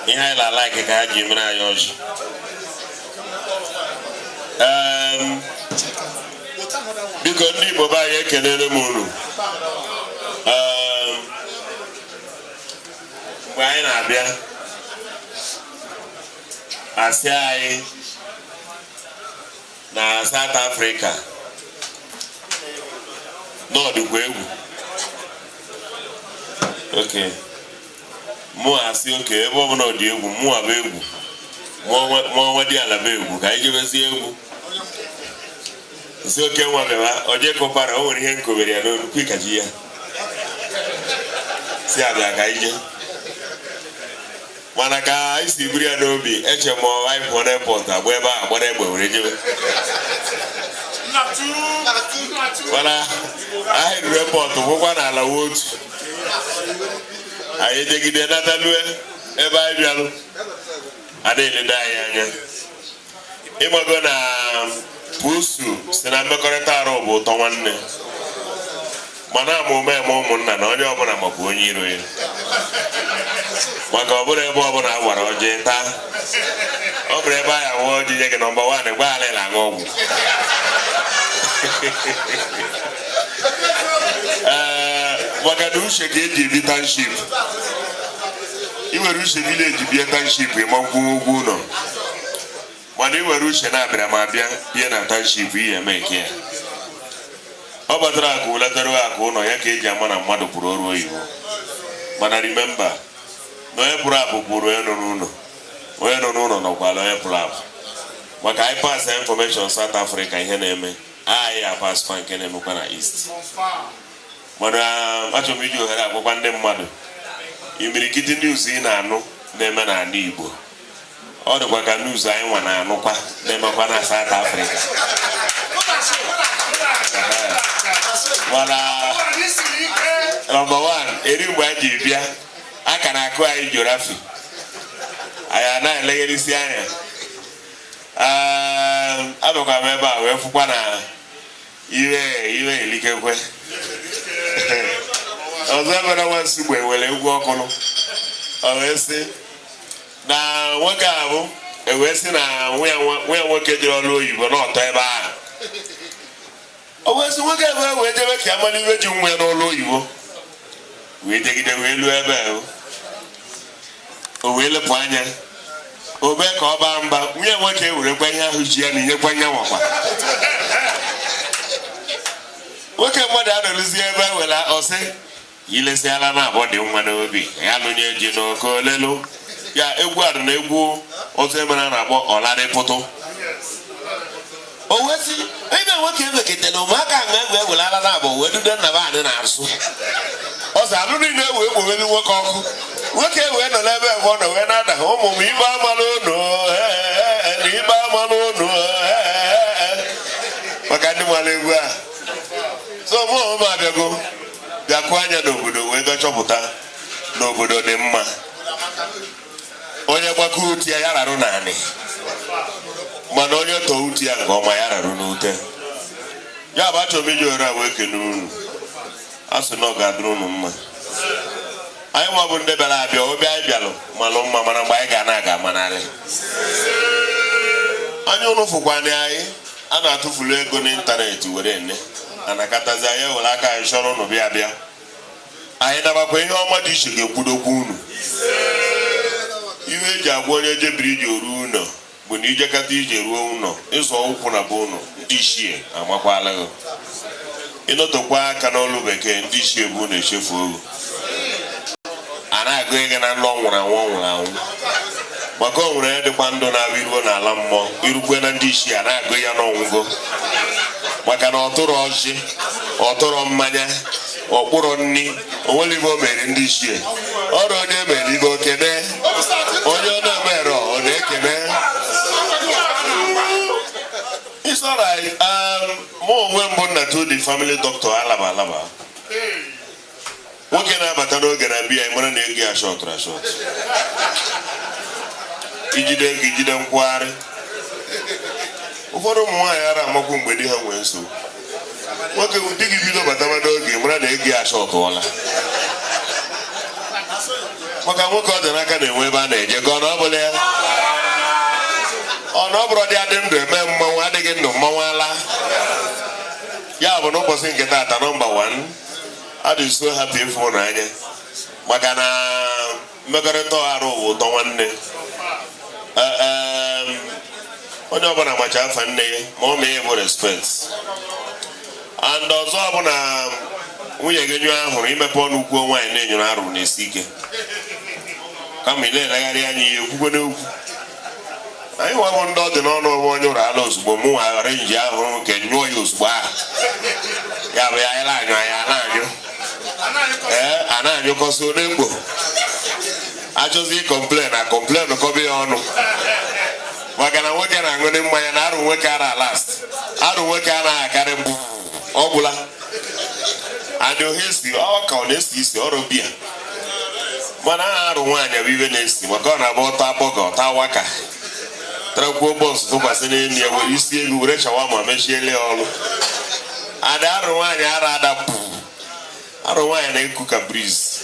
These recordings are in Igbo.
Ihe anyị na-alike ka ha ji mere anyị ọjị. Biko, ndị Igbo be anyị, ekelere m unu. Mgbe anyị na-abịa, asị anyị na South Africa n'ọdịkwa egwu. Oke mụ asị oke ebe ọbụla ọ dị egwu, mụ bụ egwu, mụọ nwa dị ala bụ egwu, ka anyị jebezie egwu. Nsi oke nwa bịaba oje kụpara, o nwere ihe nkobere ya n'olu kwikaji ya si abịa ka anyị jee. Mana ka anyị si buru ya n'obi, eche m anyị pụọ n'airport, agba ebe a gbara egbe were jebe. Mana anyị ruru airport, bụkwa n'ala otu anyị ejegide natalue ebe anyị bịalụ, a na-eledo anyị anya. Ịmago na pusu si na mmekọrịta arụ bụ ụtọ nwanne, mana ama ome eme ụmụnna na onye ọbụla makwa onye iro ya, maka ọ bụrụ ebe ọbụla a gwara ọjị taa, ọ bụrụ ebe anyị awa ọjị nye gị number one, gwa ala aṅụ ọgwụ. Ee, maka na uche ka eji ebi township. Ị nwere uche village bie township, ịmakwụ ụgwọ ụlọ, mana ị nwere uche na-abịara ma bịa bie na township, ihe eme nke ya. Ọ batara akụ welatara akụ ụlọ ya ka eji ama na mmadụ pụrụ ọrụ oyibo. Mana remember na onye pụrụ apụ pụrụ onye nọ n'ụlọ, onye nọ n'ụlọ nọkwala onye pụrụ apụ. Maka anyị pass information South Africa, ihe na-eme anyị apassịkwa nke na-emekwa na East. Mana achọrọ m iji ohere agwakwa ndị mmadụ, imirikiti news ị na-anụ na-eme n'ala Igbo, ọ dịkwa ka news anyị nwa na-anụkwa na-emekwa na South Africa. Mana number one, eri mgbe anyị ji bịa, a ka na-akụ anyị geography, anyị anaghị elegherisi anya. Abịakwa m ebe a wee fụkwa na iwe iwe elikekwe ọzọ ebe na nwa nsugbe nwere egwu ọkụnụ. Ọ wee sị na nwoke a bụ ewee sị na nwa ya nwoke jere ọrụ oyibo n'ọtọ ebe ahụ. O wee sị nwoke ebe wee jebe ka amala iwe ji nwa ya n'ọrụ oyibo, wee jegide wee luo ebe o wee lepụ anya, o mee ka ọ baa mba. Nwunye nwoke ewerekwa ihe ahụ ji ya na inyekwa nya nwakwa nwoke mmadụ anọrụzie ebe e were ọsị ilesiala na abụọ dị nwa n'obi ya lụnye ji n'oke olelu ya. Egwu a dị na egwu ọzọ emere a na-akpọ ọlarịpụtụ. O wee sị ebe nwoke emeketara ụmụaka ahụ egwu ewelala na abụọ wee dudo nna be anyị na-azụ ọzọ alụ niile wee kpowelu nwoke ọkụ. Nwoke wee nọ n'ebe ebe ọ nọ wee na-ada, ụmụ m, ikpe amala unu, na ikpe amala unu, maka ndị mara egwu a. So mụ onwe m abịago bịakụ anya n'obodo wee gaa chọpụta n'obodo dị mma. Onye gbakọ uti ya, ya rarụ naanị, mana onye tọọ uti ya nke ọma, ya rarụ n'ute ya. Bụ achọrọ m iji ohere a wee kene unu. A sị na ọ ga-adịrị unu mma. Anyị nwa bụ ndị bịara abịa, obi anyị bịalụ malụ mma, mana mgbe anyị ga na-aga amanarị anya unu fụkwana anyị a na-atụfulu ego n'ịntanetị were ene anakọtazi anyị ewere aka anyị chọrọ unu bịa bịa. Anyị nabakwa ihe ọma dị iche ga-ekwudokwa unu. Ihe eji agwa onye jebiri ije ruo ụlọ bụ na ijekata ije ruo ụlọ, ịzọ ụkwụ na be ụlọ, ndị ichie amakwala gị. Ịnọtọkwa aka n'ọlụ bekee, ndị ichie bụ na echefu ogu a na-agụ ego na nlọ nwụrụ anwụ, ọ nwụrụ anwụ, maka o nwere ya dịkwa ndụ na-abịa iruo n'ala mmụọ, irukwe na ndị ichie a na-agụ ya n'ọnwụgo, maka na ọ tụrụ ọjị, ọ tụrụ mmanya, ọkpụrụ nni, onwere ibe o mere ndị ichie. Ọrụ onye mere ibe okene, onye ọ na-emere ọ na-ekene. It's all right. Mụ onwe m bụ nna to the family doctor. Alaba alaba nwoke na-abata n'oge na biya, mara na ego ya shortụrụ ashort. Ijide ego, ijide nkwugharị. Ụfọdụ ụmụ nwaanyị ara amakwu mgbe di ha nwee nsogbu. Nwoke, di gị bido bataba n'oge, mara na ego ya shortụọla, maka nwoke ọ dị n'aka na-enwe ebe a na-eje gọọ. Adị ndụ eme mmanwụ, adịghị ndụ mmanwụ ala. Ya bụ, n'ụbọchị nke taata, number 1, adị so happy ịfụ ụnụ anya, maka na mmekọrịta ọghara bụ ụtọ nwanne. Onye ọbụla macha afa nne ya, ma ọ mee ya bụ respect. And ọzọ bụ na nwunye gị nyụọ ahụrụ, imepe ọnụ kwuo nwaanyị na-enyere arụ na-esi ike. Kama ị na-elegharị anya ihe ekwukwe n'okwu, anyị nwebụ ndị ọ dị n'ọnụ onwe onye ụrụ ala ozugbo, mụ nwa ghara nji ahụ nke nyụọ ya ozugbo ahụ. Ya bụ ya, anyị na-anyụ, anyị a na-anyụ, ee, a na-anyụkọsị onye mkpo achọzi complain na complain kọba ya ọnụ, maka na nwoke na-aṅụrị mmanya na arụ nwoke ara last, arụ nwoke anaghị akarị mbụ ọ gwụla. And ohe esi ọ ka ọ na-esi isi ọrụ biya, mana aha arụ nwaanyị bụ ibe na-esi, maka ọ na-abụ ọta burger, ọta waka, tarakwuo buns tụkwasị n'elu ya, were isi ego, were shawarma mechiele ya ọrụ. Ada arụ nwaanyị ara ada pụ, arụ nwaanyị na-eku ka breeze.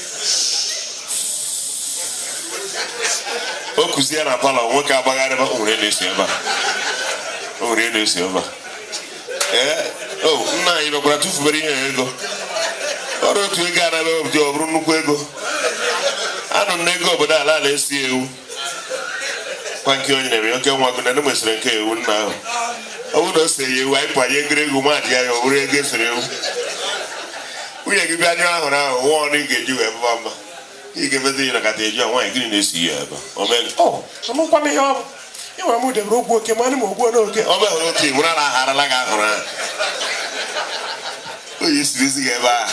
O kuzie na parlour, nwoke agbagharịba. O nwere na-esi ebe a, o nwere na-esi ebe a. Ee, o nna anyị bịakwara tụfubere ihe ego ọrụ. Otu ego a na-ebe wepụta, ọ bụrụ nnukwu ego anụ m na ego obodo ala na-esi ewu kwa nke onye na-eme oke nwa gụ na ndị mesịrị nke ewu nna ahụ. Ọ bụrụ na o sere ya ewu, anyị kwanye egwu maji ya, ya ọ bụrụ ego esere ewu. Nwunye gị bịa nyụọ ahụrụ ahụ, nwa ọnụ ị ga-eji wee mma mma, ị ga-emezi ya nakata eji nwaanyị. Gịnị na-esi ya ebe o mee? Ọ amụkwa m ihe ọ bụ ịnwere m debere okwu oke manụ m ogbuo n'oke ọ behụrụ oke nwere ala agharala gị ahụrụ ahụ oyi siri isi gị ebe ahụ.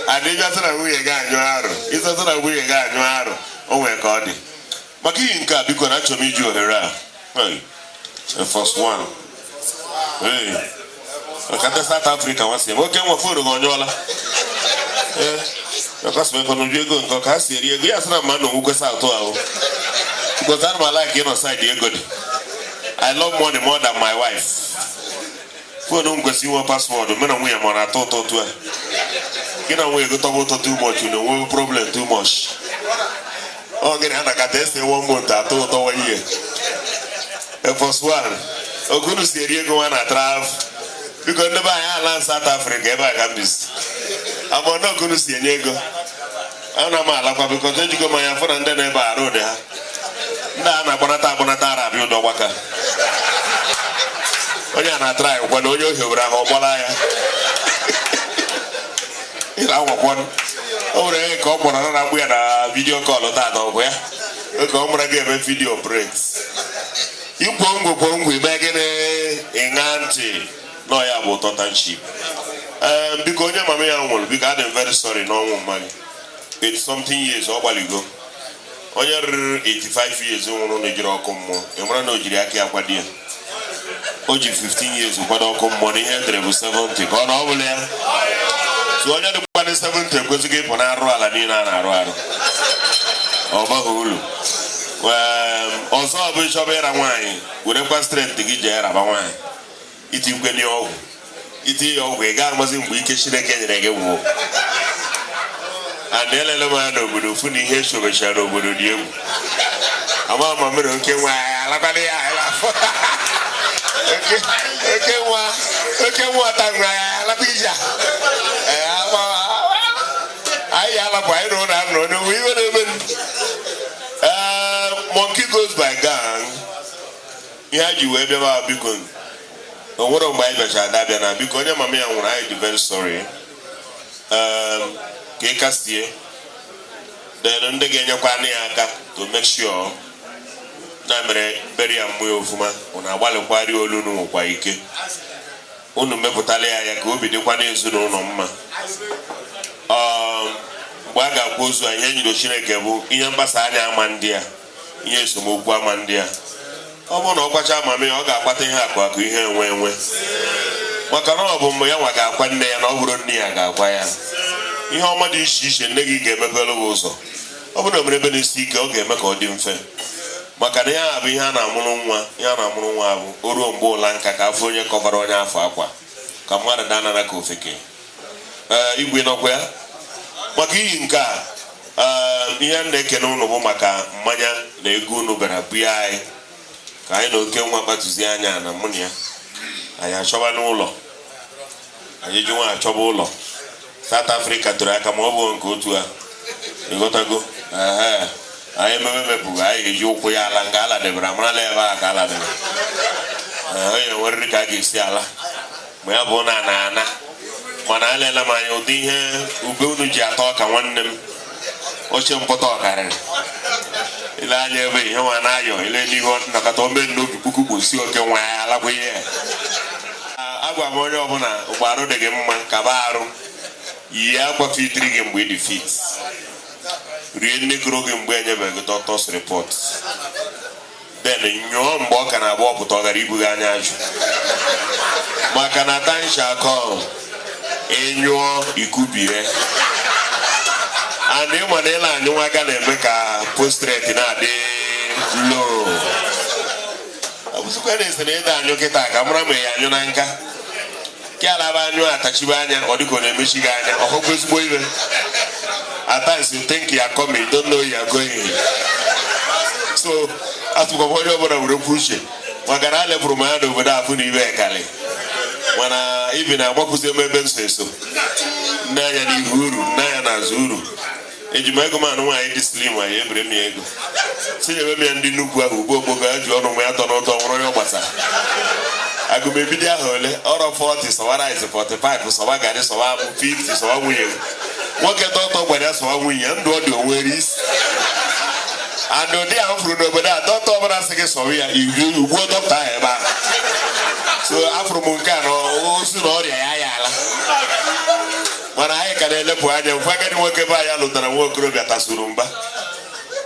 Adị ịbịata na nwunye gị anyụ arụ, ịzata na nwunye gị anyụ arụ, o nwere ka ọ dị. Maka iyi nke a, biko, na achọrọ m iji ohere a. Hey, the first one. Hey, maka ndị South Africa nwasị m oke nwa phone gị ọnyụọla. Ee, ọkasịmekọ n'ụdị ego nke ka ha si eri ego ya sị na mmadụ onwukwe South ahụ, because ana m like ịnọ side ego dị. I love money more than my wife. Phone m kwesịrị inwe password. Mụ na nwunye ma ọ na-atọ ụtọ otu a, gị na nwunye gị tọba ụtọ too much, na onwe problem too much. Ọ gịnị ha nakata ese one month atọ ụtọ one year. First one, ogunu si eri ego nwa na travel. Biko, ndị be anyị ala South Africa ebe a ka m bisi ama na ogunu si enye ego, ana m alakwa, biko ejigo m anya fụ na ndị na-ebe arụ dị ha, ndị a na-agbanata agbanata ara abịa ụdọ gbaka. Onye a na-atara anyị kwa na onye ohi were ahụ ọgbala ya ị na-anwakwanụ. O nwere onye ka ọ kpọrọ na na-akpụ ya na video call taata. Ọ bụ ya oge ọ mara ga-eme video operate ikwo ngwe kwo ngwe ime gịnị, ịṅa ntị nọ ya bụ ụtọ township. Ee, biko, onye mama ya nwụrụ, biko, adị m very sorry n'ọnwụ mmadụ 80 something years. Ọ gbaligo onye ruru 85 years nwụrụ na ejiri ọkụ mmụọ. Ị mara na o jiri aka ya kwado ya, o ji 15 years kwado ọkụ mmụọ na ihe edere bụ 70 ka ọ na ọ bụla ya. So onye dịkwana 70 ekwesịghị ịpụ na arụ ala niile a na-arụ arụ, ọ baghị uru. Ọzọ bụ, ịchọba ịra nwaanyị, werekwa strength gị jee raba nwaanyị. Itikwe ya ọgwụ, itinye ya ọgwụ, ị gaghị amazi mgbe ike Chineke nyere gị gwụ. And elele m anya n'obodo fụ na ihe eshobechara n'obodo dị egwu. Ama ma mere oke nwa alakwana ya afọ oke nwa, oke nwa ọta nwa ya alakwa ije a. Ee, ama anyị ya alapụ anyị na ụlọ anọ n'onwe iwe na-eme. Ee, monkey goes by gang. Ihe a ji wee bịaba, biko, o nwere mgbe anyị bịachara dabịa na, biko, onye mama ya nwụrụ, anyị dị very sorry. Ka ị kasie, then ndị ga-enyekwa anụ ya aka to make sure na mere bere ya mmụọ ofuma, unu agbalịkwarị olu unu nwekwa ike unu mepụtala ya ya ka obi dịkwa n'ezinụlọ mma. Mgbe a ga-akwa ozu a, ihe nyiro Chineke bụ ihe mgbasa anya ama ndị a, ihe esemokwu ama ndị a. Ọ bụrụ na ọ kwacha amamihe, ọ ga-akpata ihe akụ akụ, ihe enwe enwe, maka na ọ bụ mgbe ya nwa ga-akwa nne ya, na ọ bụrụ nne ya ga-akwa ya ihe ọma dị iche iche. Nne gị ga-emepere gị ụzọ. Ọ bụrụ na o mere ebe na-esi ike, ọ ga-eme ka ọ dị mfe, maka na ya bụ ihe a na-amụrụ nwa. Ihe a na-amụrụ nwa bụ o ruo mgbe ụla nka ka afọ onye kọvara onye afọ akwa ka mmadụ danara ka ofeke. Ee, igwe nọkwa ya. Maka iyi nke a, ee, ihe m na-ekene unu bụ maka mmanya na ego unu bịara buye anyị. Ka anyị na oke nwa kpatụzie anya na mụ na ya, anyị achọba n'ụlọ, anyị ji nwa achọba ụlọ. South Africa toro aka, ma ọ bụ nke otu a, ịghọtago? Ehe, anyị ememe mepụrụ, anyị ga-eji ụkwụ ya ala nga ala debere, amarala ebe a ka ala debere. Ee, onye nwerịrị ka a ga-esi ala ma ya bụ na ana ana. Mana alela m anya ụdị ihe ube unu ji atọ ọka, nwanne m, oche mpụta ọkarịrị ile anya ebe ihe nwa na-ayọ ile n'ihu nnọkọta ome n'obi puku kposi oke nwa ya alakwa ihe. Agwa m onye ọbụla, mgbe arụ dị gị mma, kaba arụ yie akwa fitiri gị mgbe ị dị fit, rie nne gụrụ gị mgbe enyebeghị doctor's report, then nyụọ mgbe ọ ka na-agba ọpụta, ọ gara ibu gị anya ajụ, maka na time shall come ịnyụọ ikubie. And ịma na ịla anyụ nwa aka na-eme ka prostate na-adị low. Ọ bụzikwa na esi na ịda anyụ kịta ka mara ma ya anyụ na nka ke alaba anyụ atachibe anya, ọ dịka ọ na-emechi gị anya ọhụkwa ezigbo ibe. At times you think you are coming, you don't know you are going. So atụkwa m onye ọbụla were kwu uche, maka na alepụrụ m anya n'obodo afụ na ibe kalị, mana ibi na-agbapụzi m ebe nso eso nne anya n'ihu uru, nne anya n'azụ uru. Eji m ego m anụ nwaanyị dị slim, anyị ebere m ya ego si nyebe m ya. Ndị nnukwu ahụ ugbo okpoko ya ji ọnụ m ya tọ n'ụtọ nwụrụ onye ọ gbasara agụmebido ahụ ole ọrọ 40 sọwa rice, 45 sọwa garị, sọwa akpụ, 50 sọwa nwunye nwoke dọkịta gwara ya sọwa nwunye ya. Ndụ ọ dị onwere isi and ụdị ahụ furu n'obodo a, dọkịta ọbụla sị gị sọwa ya ugbuo dọkịta ahụ ebe ahụ. So afụrụ m nke a na ozu na ọrịa ya ya ala, mana anyị ka na-elepụ anya. Mfe agadi nwoke be anyị lụtara nwa okorobịa tasuru mba.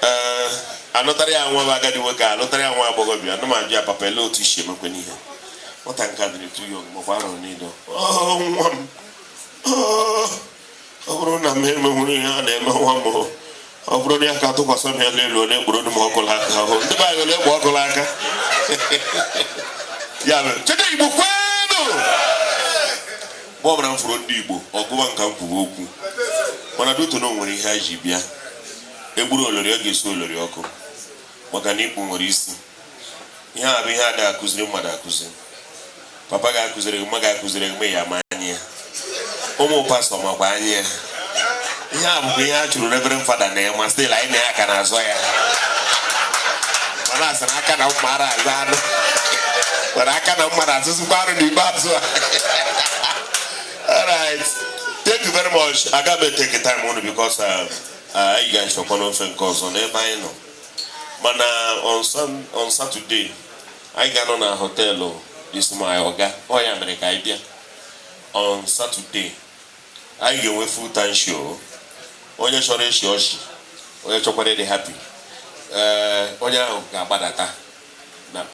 Ee, anụtara ya nwa bụ agadi nwoke, alụtara ya nwa agbọghọbịa. Anụ m ajụ ya, "Papa, ele otu isi emekwe n'ihe nwata nke a dịrị too young?" Makwa arọ niile, "Oh, nwa m, oh, ọ bụrụ na m emenwuru ihe a na-eme nwa m, ọ bụrụ na ya ka tụkwasị m ya n'elu, onye kpụrụ m ọkụ n'aka ahụ." Ndị be anyị, ole kpụ ọkụ n'aka ya mere. Cheta, Igbo kwenu! Mgbe ọbụla m fụrụ ndị Igbo ọgụwa nka m kwuwe okwu, mana duto na o nwere ihe anyị ji bịa egburu olori, ọ ga-esi olori ọkụ, maka na ikpu nwere isi. Ihe a bụ ihe ada akụziri mmadụ akụzi. Papa ga-akụziri gị, mma ga-akụziri gị, ma ya ama anya ya, ụmụ pastọ makwa anya ya. Ihe a bụkwa ihe a chụrụ Reverend Father na ya, ma still anyị na ya ka na-azọ ya, mana asị na aka na mma ara azụ anụ, mana aka na mma na-azụzikwa anụ n'ikpeazụ a. Alright, thank you very much. Aga m take time unu because anyị ga-achọkwa n'ofe nke ọzọ n'ebe anyị nọ, mana on Saturday anyị ga-anọ na hotel this my oga. Ọ ya mere ka anyị bịa on Saturday. Anyị ga-enwe full time show. Onye chọrọ ịchị ọchị, onye chọkwara ịdị happy, ee, onye ahụ ga-agbadata.